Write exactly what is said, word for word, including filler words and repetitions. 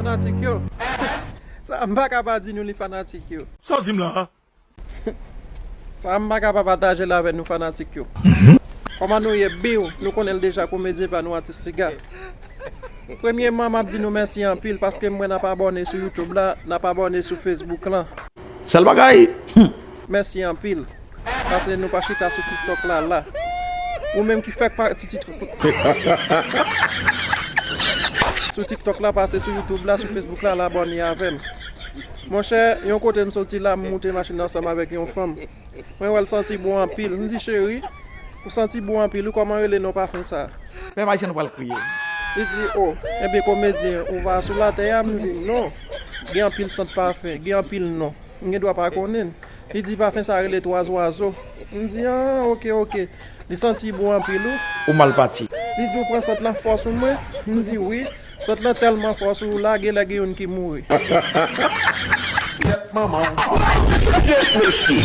Fanatik yo. Sa m pa ka pa di nou li fanatik yo. Sa w di m la? Sa m pa ka pa pataje l avè nou fanatik yo. Kòman nou ye, Biw? Nou konnen l deja, komedyen pa nou, atis siga. Premyèman, m ap di nou mèsi anpil paske m wè n ap abòne sou YouTube la, n ap abòne sou Facebook lan. Sèl bagay. Mèsi anpil. Paske nou pa chita sou TikTok la, la. Ou menm ki fèk pa sou TikTok, sou TikTok la, pase sou YouTube la, sou Facebook la, al abòne avè m. Monchè, yon kote m soti la, m moute machin ansanm avèk yon fanm. Mwen wè l santi bon anpil. M di, "Cheri, ou santi bon anpil, wi, kòman rele non pafen sa a?" Menm Ayisyen nou pral kriye. Li di, "O, enben komedyen, ou va sou latè a?" M di, "Non, gen anpil sant pafen, gen anpil non. M gen dwa pa konnen l." Li di, "Pafen sa a rele twa zwazo." M di, "Ah, oke, oke." Li santi bon anpil, wi. Ou mal pati. Li di, "Ou pran sant lan fò sou mwen?" M di, "Wi." Sant lan tèlman fò sou ou la, genlè gen youn ki mouri. Kèt manman w. Yes, mesye.